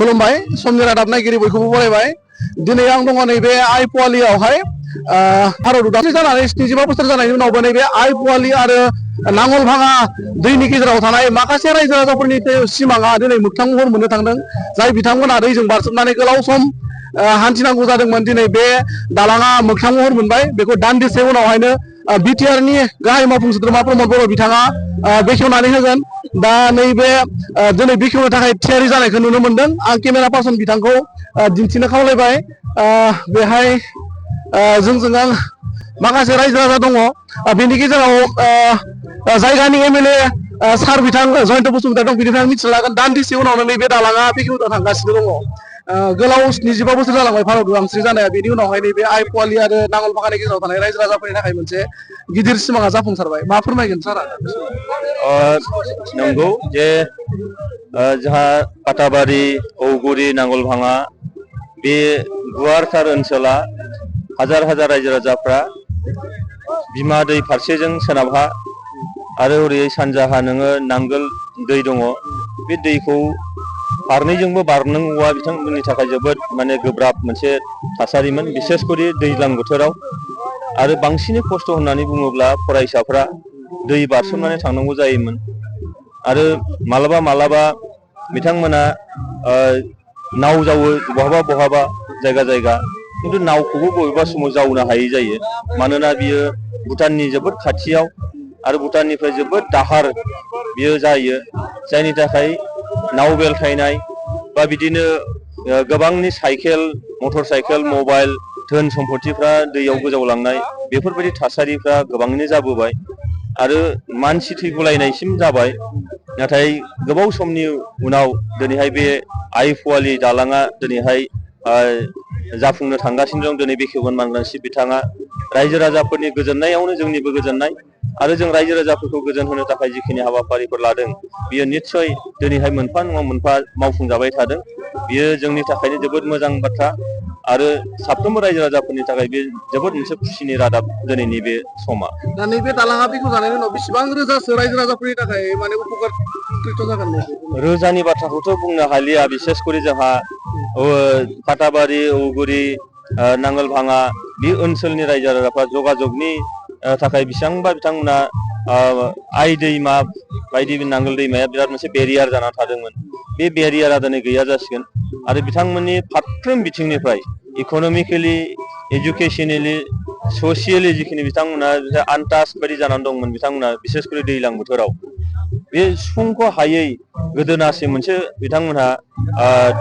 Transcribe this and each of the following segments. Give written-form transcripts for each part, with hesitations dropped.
खुलुमबाय समनि रादाब नायगिरि बयखौबो बरायबाय दिनै आं दङ नैबे आइ पवालियावहाय भारत उदांस्रि जानानै 75 बोसोर जानायनि उनावबो नैबे आइ पवालि आरो नांगलभाङा दैनि गेजेराव थानाय माखासे रायजो राजाफोरनि सिमाङा दिनै मोगथां महर मोननो थांदों जाय बिथांमोना दैजों बारसोमनानै गोलाव सम हान्थिनांगौ जादोंमोन दिनै बे दालाङा मोगथां महर मोनबाय बेखौ दान्दिसे उनावहायनो बिटिआरनि गाहाय मावफुं सोद्रोमा प्रमद बर' बिथाङा बेखेवनानै होगोन दा नैबे दिनै बेखेवनो थाखाय थियारि जानायखौ नुनो मोनदों आं केमेरा पार्सन बिथांखौ दिन्थिनो खावलायबाय बेहाय जोंजों आं माखासे रायजो राजा दङ बेनि गेजेराव जायगानि एमएलए सार बिथां जयन्त बसुमतारी दं बिनिफ्राय मिथिना लागोन दान्दिसे उनावनो नैबे दालाङा बेखेवनो थांगासिनो दङ गोलाव 75 बोसोर जालांबाय भारत उदांस्रि जानाया बेनि उनावहाय नैबे आइ पवालि आरो नांगलभाङानि गेजेराव थानाय रायजो राजाफोरनि थाखाय मोनसे गिदिर सिमाङा जाफुंसारबाय मा फोरमायगोन सारा नंगौ जे जोंहा पाटाबारि औगुरि नांगलभाङा बे गुवारथार ओनसोला हाजार हाजार रायजो राजाफ्रा बिमा दै फारसेजों सोनाबहा आरो ओरै सानजाहा नोङो नांगोल दै दङ बे दैखौ फारनैजोंबो बारनांगौआ बिथांमोननि थाखाय जोबोद माने गोब्राब मोनसे थासारिमोन बिसेसकरि दैज्लां बोथोराव आरो बांसिनै खस्थ' होननानै बुङोब्ला फरायसाफ्रा दै बारसोमनानै थांनांगौ जायोमोन आरो मालाबा बिथांमोना नाव जावो बहाबा जायगा खिन्थु नावखौबो बबेबा समाव जावनो हायै जायो मानोना बियो भुटाननि जोबोद खाथियाव आरो भुटाननिफ्राय जोबोद दाहार बियो जायो जायनि थाखाय नाव बेलथायनाय बा बिदिनो गोबांनि साइकेल मटर साइकेल मबाइल धोन सम्पतिफ्रा दैयाव गोजावलांनाय बेफोरबायदि थासारिफ्रा गोबाङैनो जाबोबाय आरो मानसि थैगुलायनायसिम जाबाय नाथाय गोबाव समनि उनाव दिनैहाय बे आइ पवालि दालाङा दिनैहाय जाफुंनो थांगासिनो दं दिनै बेखेवगोन मानसि बिथाङा रायजो राजाफोरनि गोजोननायावनो जोंनिबो गोजोननाय आरो जों रायजो राजाफोरखौ गोजोन होनो थाखाय जिखिनि हाबाफारिफोर लादों बियो निस्सय दिनैहाय मोनफा नङा मोनफा मावफुंजाबाय थादों बियो जोंनि थाखायनो जोबोद मोजां बाथ्रा आरो साफ्रोमबो रायजो राजाफोरनि थाखाय बे जोबोद मोनसे खुसिनि रादाब दिनैनि बे समा दा नैबे दालाङा बेखेवजानायनि उनाव बेसेबां रोजासो रायजो राजाफोरनि थाखाय माने उपकारकृत जागोन रोजानि बाथ्राखौथ' बुंनो हालिया बिसेसकरि जोंहा पाटाबारि औगुरि नांगलभाङा बे ओनसोलनि रायजो राजाफ्रा जगाजगनि थाखाय बेसेबांबा बिथांमोना आइ दैमा बायदि नांगोल दैमाया बिराद मोनसे बेरियार जाना थादोंमोन बे बेरियारा दिनै गैया जासिगोन आरो बिथांमोननि फारफ्रोम बिथिंनिफ्राय इक'नमिकेलि एजुकेसनेलि ससियेलि जिखिनि बिथांमोना आनटाच बायदि जानानै दंमोन बिथांमोना बिसेसकरि दैज्लां बोथोराव बे सुफुंख' हायै गोदोनासे मोनसे बिथांमोनहा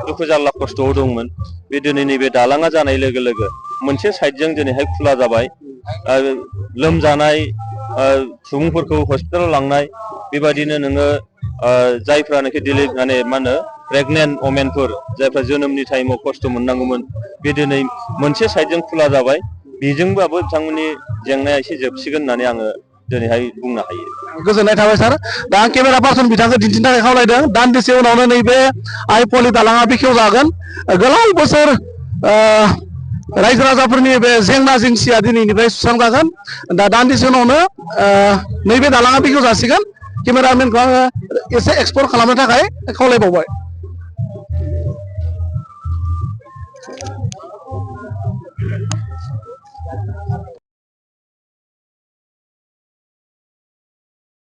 दुखु जारला खस्थ'आव दंमोन बे दिनै नैबे दालाङा जानाय लोगो लोगो मोनसे साइडजों दिनैहाय खुला जाबाय लोमजानाय सुबुंफोरखौ हस्पिटालाव लांनाय बेबायदिनो नोङो जायफ्रानोखि माने मा होनो प्रेगनेन्ट अमेनफोर जायफ्रा जोनोमनि टाइमाव खस्थ' मोननांगौमोन बे दिनै मोनसे साइडजों खुला जाबाय बेजोंबाबो बिथांमोननि जेंनाया एसे जोबसिगोन होननानै आङो दिनैहाय बुंनो हायो गोजोननाय थाबाय सार दा आं केमेरा पार्सन बिथांखौ दिन्थिनो थाखाय खावलायदों दान्दिसे उनावनो नैबे आइ पवालि दालाङा बेखेवजागोन गोलाव बोसोर रायजो राजाफोरनि बे जेंना जेंसिया दिनैनिफ्राय सुस्रांजागोन दा दान्दिसे उनावनो नैबे दालाङा बेखेव जासिगोन केमेरामेनखौ आङो एसे एक्सप्लर खालामनो थाखाय खावलायबावबाय